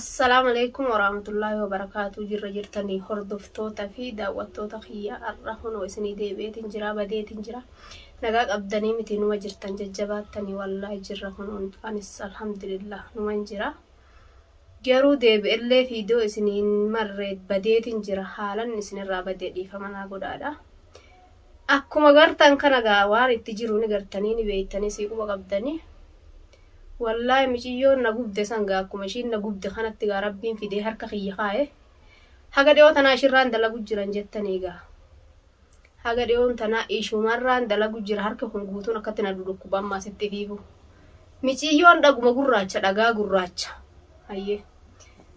Assalaamu alaikum warahmatullaahi wabarakaatu. Jirra jirtanii hordoftoota fi daawwattoota kiyya? Har'a kunoo isinii deebi'eetiin jira, badeetiin jira. Nagaa qabdanii miti? Numa jirtan, jajjabaattanii? Wallaahi jirra, kunoo anis alhamdulillah numan jira. Garuu deebi'ellee viidiyoo isiniin marree badeetiin jira. Haalan isinirraa badee dhiifama naa godhaadha. Akkuma gartan kana gaa waan itti jiru ni gartanii, ni beeytanii, sii quba qabdanii. Wallaahi miciyyoon na gubde san gaa akkuma ishiin na gubde kanatti gaa Rabbiin fidee harka kiyya kaa'e. Haga dhiyoo tanaa ishirraan dalagu jiran jettanii gaa. Haga dhiyoon tanaa ishumarraan dalagu jira. Harki kun guutuun akkatti na dhudhukkuba amma asitti fiifu. Miciyyoon dhaguma gurraacha, dhagaa gurraacha. Hayyee.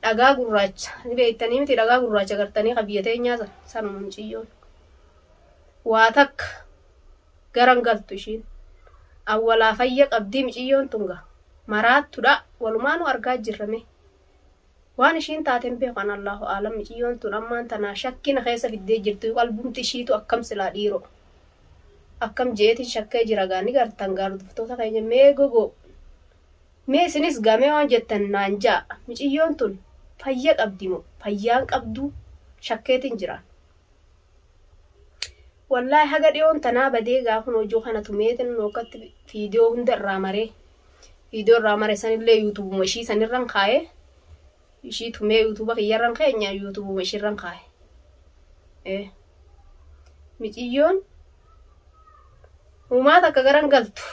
Dhagaa gurraacha. Ni beektanii miti? Dhagaa gurraacha gartanii ka biyya teenyaa san sanuma miciyyoon. Waa takka garan galtu ishiin. Awwalaa fayya qabdii miciyyoon tun gaa. Maraattudha, walumaanuu argaa jirrame. Waan ishiin taateen beeku an, Allahu aalam. Miciyyoon tun ammaan tanaa shakkina keessa fiddee jirtu. Qalbumti ishiitu akkam silaa dhiiroo. Akkam jeetiin shakkee jira gaa, ni gartan gaa hordoftoota keenya. Mee gogoo. Mee isinis gamee waan jettan naan ja'a. Miciyyoon tun fayya qabdi moo fayyaan qabduu shakkeetiin jiraan. Wallaahi haga dhiyoon tanaa badee gaa kun hojii kana tumeetin akkatti viidiyoo hunda irraa maree, viidiyoo irraa mare sanillee yuutuubuma ishii sanirran kaa'ee, ishii tumee yuutuuba kiyyarran keenya yuutuubuma ishiirran kaa'e. Miciyyoon uumaa takka garan galtu.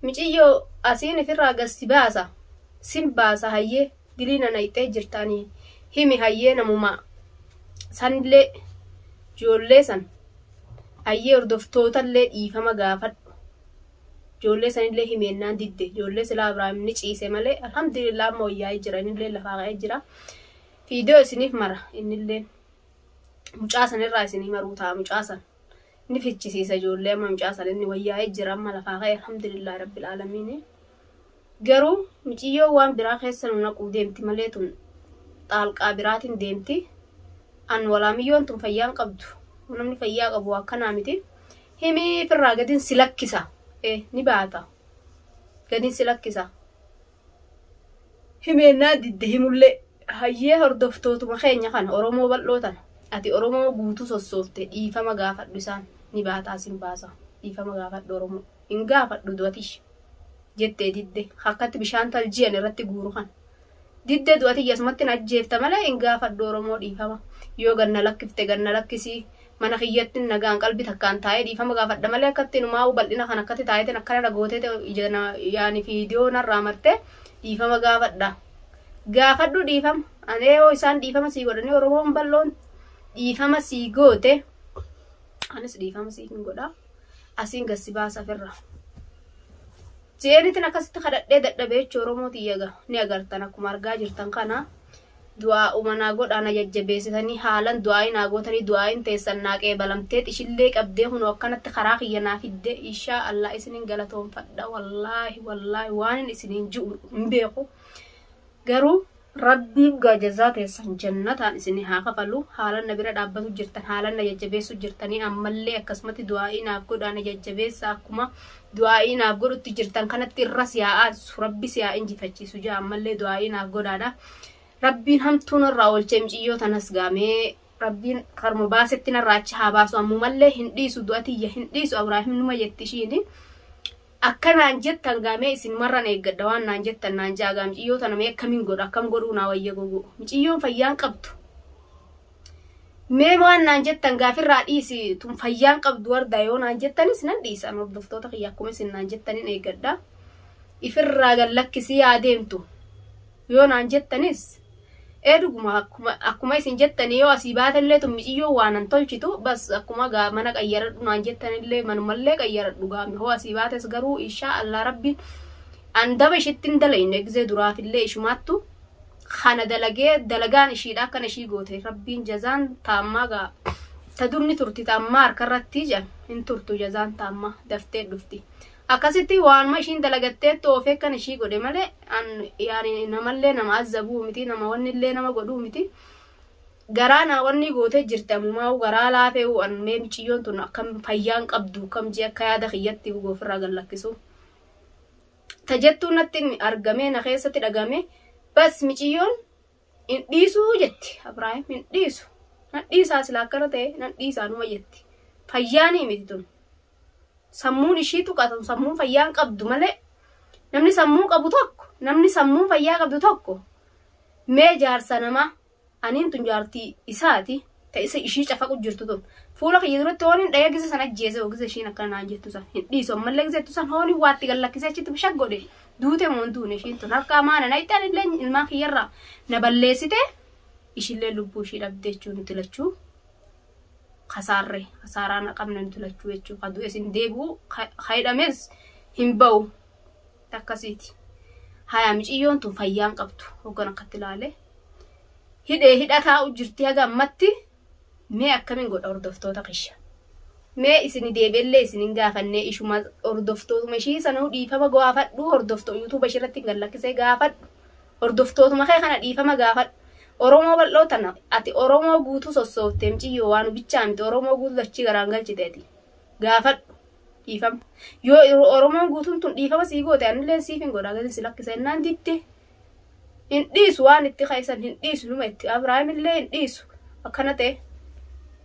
Miciyyoo asiin ifirraa gasti baasa. Sin baasa, hayyee dilii na nayxee jirtanii himi, hayyee namuma sanillee ijoollee san, hayyee hordoftootallee dhiifama gaafadhu. Ijoollee sanillee himeennaan didde. Ijoollee silaa Ibraahim ni ciise malee alhamdulillah amma wayyaa'ee jira, innillee lafaa ka'ee jira. Viidiyoo isiniif mara, innillee mucaa sanirraa isinii maruu ta'a. Mucaa san ni fichisiisa ijoollee. Amma mucaa san inni wayyaa'ee jira, amma lafaa ka'e, alhamdulillah rabbil aalamiin. Garuu miciyyoo waan biraa keessa nu naquu deemti malee tun xaalqaa biraatiin deemti. An walaamiyyoon tun fayyaan qabdu. Namni fayyaa qabu akkanaa miti. Himii firraa gadin si lakkisa. Ni baata. Gadin si lakkisa. Himeennaa didde himullee. Hayyee hordoftootuma keenya kana Oromoo bal'oo tana. Ati Oromoo guutuu sossoofte, dhiifama gaafadhu isaan. Ni baataa, sin baasa. Dhiifama gaafadhu Oromoo. Hin gaafadhu du'atish. Jettee didde. Akkatti bishaan talji'an irratti guuru kana. Didde, du'atiyya asumatti na ajjeefta malee hin gaafadhu Oromoo dhiifama. Yoo ganna lakkifte ganna lakkisii, mana kiyyatti nagaan qalbi takkaan taa'ee dhiifama gaafadha malee akkatti numaa'uu bal'ina kan akkatti taa'eetiin akkana dhagootee ija yaani viidiyoo narraa martee dhiifama gaafadha. Gaafadhu dhiifama. Anee yoo isaan dhiifama sii godhanii, Oromoon bal'oon dhiifama sii goote, anis dhiifama sii hin godha. Asiin gassi baasa ofirra. Jeenitiin akkasitti kadhadhee dadhabee jechuun Oromoo tiyya ni agartan, akkuma argaa jirtan kana du'aa umanaa godhaa, na jajjabeessitanii haalan du'aa naa gootanii, du'aayin teessan naa qeebalamtee ishillee qabdee kunoo akkanatti karaa kiyya naa fidde. Inshaa Allah isinin galatoonfadha. Wallaahi wallaahi waan isiniin ji'u hin beeku, garuu Rabbiin gaa jazaa teessan jannataan isin haa kafalu. Haalan na bira dhaabbatu jirtan, haalan na jajjabeessu jirtanii, ammallee akkasumatti du'aa'ii naaf godhaa, na jajjabeessa. Akkuma du'aa'ii naaf godhutti jirtan kanatti irra si haa aansu, Rabbi si haa injifachiisu jaa, ammallee du'aa'ii naaf godhaadha. Rabbiin hamtuu narraa oolchee miciyyoo tanas gaamee Rabbiin karuma baasetti narraa achi haa baasu. Ammumallee hin dhiisu, du'atiyya hin dhiisu. Abraahim numa jetti ishiini. Akkanaan jettan gaamee isin marran eeggadha, waan naan jettan naan jaa gaa. Miciyyoo tana mee akkamiin godha? Akkam godhuu naa wayya gogo? Miciyyoon fayyaan qabdu. Mee waan naan jettan gaafirraa dhiisi, tun fayyaan qabdu wardaa yoo naan jettanis nan dhiisa. Hordoftoota kiyya, akkuma isin naan jettanin eeggadha. Ifirraa gad lakkisii yaa deemtu yoo naan jettanis, ee dhuguma akkuma isin jettanii yoo asii baatellee tun miciyyoo waan an tolchitu bas, akkuma gaa mana qayyaradhu naan jettanillee manumallee qayyaradhu gaa hoo asii baates. Garuu inshaa Allah Rabbiin an daba ishitti hin dalayne, gizee duraafillee ishumaattu kana dalagee, dalagaan ishiidha akkana ishii goote. Rabbiin jazaan taammaa gaa ta durni turti, taammaa harkarratti jedhan hin turtu, jazaan taammaa daftee dhufti. Akkasitti waanuma ishiin dalagatteettu oofee kan ishii godhe malee an yaani namallee nama azzabuu miti, nama wannillee nama godhuu miti. Garaa naa wanni gootee jirti, ammumaa garaa laafee an mee miciyyoon tun akkam fayyaan qabdu kam jee akka yaada kiyyatti ofirraa gad lakkisu. Tajettuu natti argamee na keessatti dhagame. Bas miciyyoon hin dhiisuu jetti Abrahaam hin dhiisu. Nan dhiisaa sila akkana ta'e nan dhiisaa numa jetti. Fayyaanii miti tun. Sammuun ishii tuqatan sammuun fayyaan qabdu malee namni sammuu qabu tokko namni sammuun fayyaa qabdu tokko mee jaarsa namaa aniin tun jaartii isaati ta isa ishii cafaqu jirtu tun fuula kiyya duratti hooniin dhayee gisa san ajjeese hoo gisa ishiin akkana naan jettu san hin dhiisu ammallee gisa jettu san hooniin waatti gallakkisee achitti bishak godhe duute moo hin duune ishiin tun harkaa maana na itti anillee ilmaan kiyyarraa na balleessite ishillee lubbuu ishii dhabde jechuun nuti lachuu kasaarre kasaaraa na qabne nuti lachuu jechuu ka du'es hin deebi'u ka hidhames hin ba'u akkasiiti. Haya miciyyoon tun fayyaan qabdu hoggan akkatti ilaale hidhee hidha taa'u jirti haga ammatti mee akkamiin godha hordoftoota kiyya. Mee isin deebi'ellee isin hin gaafannee ishuma hordoftootuma ishii sanuu dhiifama gaafadhu hordoftoo yuutuuba ishii irratti hin gallakkisee gaafadhu hordoftootuma kee kana dhiifama gaafadhu. Oromoo bal'oo tana ati Oromoo guutuu sossooftee miciyyoo waan bichaa miti Oromoo guutuu dachii garaan galchiteeti gaafadhu dhiifama. Yoo Oromoon guutuun tun dhiifama sii goote anillee siif hin godha gadi si lakkisa jennaan didde. Hin dhiisu waan itti kaa'isan hin dhiisu numa itti Abrahaam illee hin dhiisu akkana ta'e.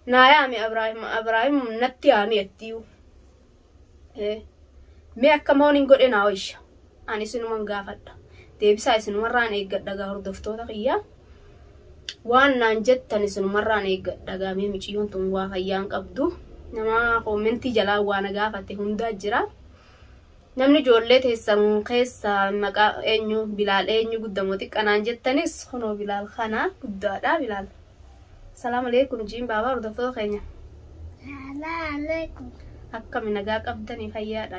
Naa yaami Abrahaam Abrahaam natti yaami jettiyu. Mee akka moon hin godhe naa wayya. Ani isinuman gaafadha. Deebisaa isinumarraan eeggadha gaa hordoftoota kiyyaa. Waan naan jettan isinumarraan eeggadha gaa mee miciyyoon tun waa fayyaan qabdu. Nama koomentii jalaa waa na gaafate hundaa jira. Namni ijoollee teessan keessa maqaa eenyu Bilaal eenyu guddamoo xiqqanaan jettanis kunoo Bilaal kana guddaadha Bilaal. Salaam alaikum jiin baabaa hordoftoota keenya. Salaam alaikum. Akkami nagaa qabdanii fayyaadha.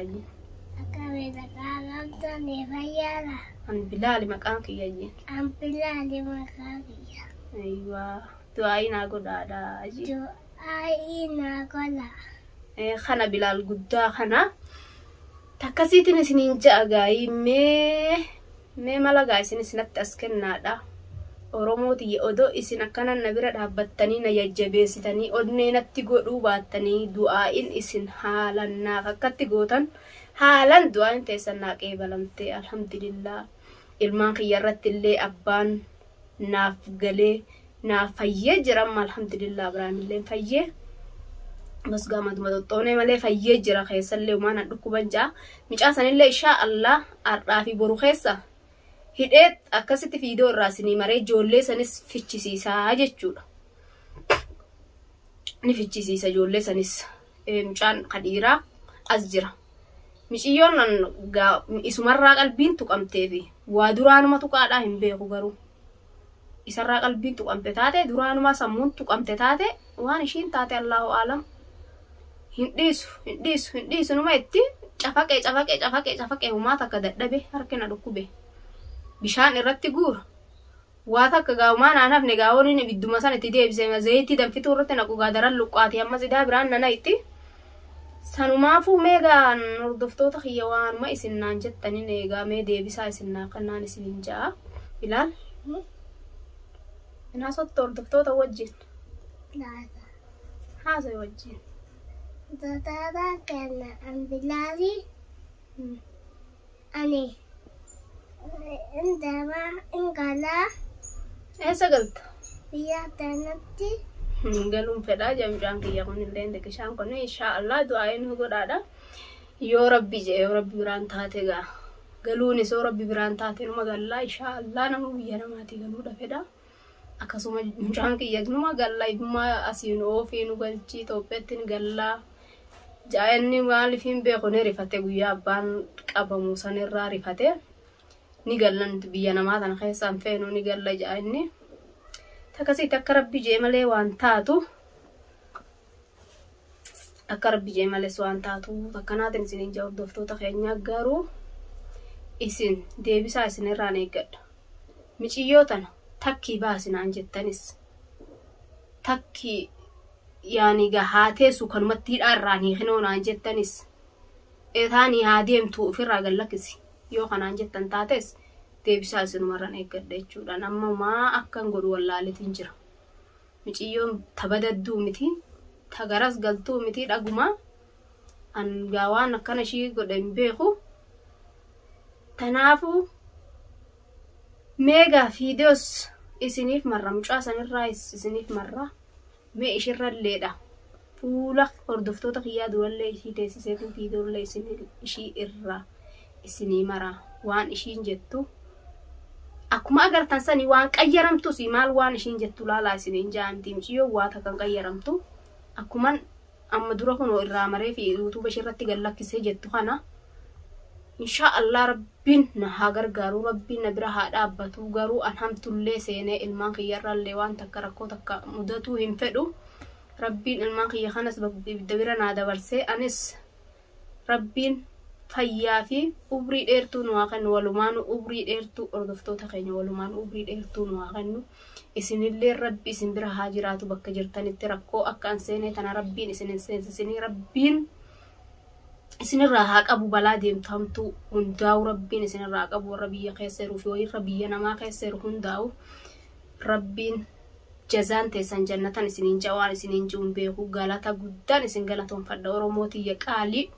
Akkami nagaa qabdanii fayyaadha. An Bilaali maqaan kiyya jeen. An Bilaali maqaan kiyya. Ayiwaa du'aa'ii naa godhaadha. Du'aa'ii naa godha. Kana Bilaal guddaa kana. Takkasiitiin isiniin ja'a gaayii mee mee mala gaa isin isinatti as kennaadha. Oromoo tiyya odoo isin akkana na bira dhaabbattanii na jajjabeessitanii onnee natti godhuu baattanii du'aa'iin isin haalan naaf akkatti gootan haalan du'aa'iin teessan naa qeebalamte alhamdulillah. Ilmaan kiyya irratti illee abbaan naaf galee naaf fayyee jira amma alhamdulillah Abrahaam illee fayyee. Bas gaamatuma xoxxoonee malee fayyee jira keessallee umaan an dhukkuban ja'a. Micaa sanillee ishaa Allah har'aa fi boru keessa hidhee akkasitti fiidoo irraa isinii maree ijoollee sanis fichisiisaa jechuudha. Ni fichisiisa ijoollee sanis. Mucaan kadhiiraa as jira. Miciyyoon isumarraa qalbiin tuqamteefi waa duraanuma tuqaadhaa hin beeku garuu. Isarraa qalbiin tuqamte taate duraanuma sammuun tuqamte taate waan ishiin taate Allahu aalam. Hin dhiisu hin dhiisu hin dhiisu numa itti cafaqee cafaqee cafaqee cafaqee humaa takka dadhabe harki na dhukkube. Bishaan irratti guura. Waa takka gaa'umaan aan hafne gaa'oon inni ibidduma sana itti deebisee zayitii danfituu irratti naqu gaa daran luqqaati amma sidaa biraan nana itti. Sanumaafuu mee gaan hordoftoota kiyya waanuma isin naan jettaniin eegaa mee deebisaa isin naa kennaan isiniin ja'a. Ilaal. Inaa sotto hordoftoota wajjin. Laata. Haasa'e wajjin. Tataata kenna an Bilaali ani indama ingalaa Eessa galta? Biyya tanatti. Galuun fedhaa jedha mucaan kiyya kunillee xiqqishaan kun inshaa Allah du'aa inni godhaadha. Yoo rabbi jedhe yoo rabbi biraan taate gaa galuunis yoo rabbi biraan taate numa gallaa inshaa Allah nama biyya namaatii galuudha fedha. Akkasuma mucaan kiyya numa gallaa ibummaa asiin oofii nu galchii Itoophiyaatti ni gallaa. Jaa'enni maaliif hin beeku ni rifate guyyaa abbaan qabamu sanirraa rifate ni galla nuti biyya namaa tana keessaan feenu ni galla jaa'enni. Akkasitti akka rabbi jee malee waan taatu akka rabbi jee malees waan taatu akkanaatiin isin hin hordoftoota keenya garuu isin deebisaa isinirraan eeggadha. Miciyyoo tana takkii baasinaan jettanis takkii yaani gaa teessu kanumatti hidhaa irraan hiikinoo naan jettanis etaanii haa deemtu ofirraa gallakkisi yoo kanaan jettan taates deebisaa isinumarraan eeggadha jechuudha. Amma maa akkan godhu wallaaleetiin jira. Miciyyoon tabadadduu miti tagaras galtuu miti dhaguma an gaa waan akkana ishii godhe hin beeku. Tanaafuu Meegaa fiidiyoos isiniif marra, mucaa sanirraayis isiniif marra, mee ishirralleedha. Fuula hordoftoota kiyyaa durallee ishii teessiseetiin fiidiyoollee ishii irraa isinii mara, waan ishiin jettu. Akkuma agartan sanii waan qayyaramtus maal waan ishiin jettu laalaa isiniin jaamti. Muciyyoo waa takkan qayyaramtu, akkuman amma dura kunoo irraa maree fi yuutuuba ishee irratti gad lakkisee jettu kana. Inshaa Allah Rabbiin na haa gargaaru, Rabbiin na bira haa dhaabbatu. Garuu an hamtullee seenee ilmaan kiyyarrallee waan takka rakkoo takka mudatuu hin fedhu. Rabbiin ilmaan kiyya kanas ibidda bira naa dabarsee, anis Rabbiin fayyaa fi umrii dheertuu nu haa kennu. Walumaanuu umrii dheertuu, hordoftoota keenya, walumaanuu umrii dheertuu nu haa kennu. Isinillee Rabbi isin bira haa jiraatu bakka jirtanitti. Rakkoo akka an seenee tana Rabbiin isin hin seensisinii, Rabbiin isinirraa haa qabu. Balaa deemtu hamtuu hundaa'u Rabbiin isinirraa qabu. Warra biyya keessa jiruu fi warra biyya namaa keessa jiru hundaa'u Rabbiin jazaan teessan jannatan isiniin jawaan isiniin ji'uun beeku. Galata guddaan isin galatoonfadha. Oromoo tiyya qaalii,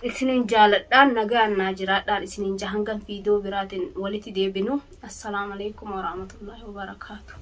isinin jaaladhaan, nagaan naa jiraadhaan isinin jahangan. Viidiyoo biraatiin walitti deebinu. Assalaamu alaikum warahmatullaahi wabarakaatu.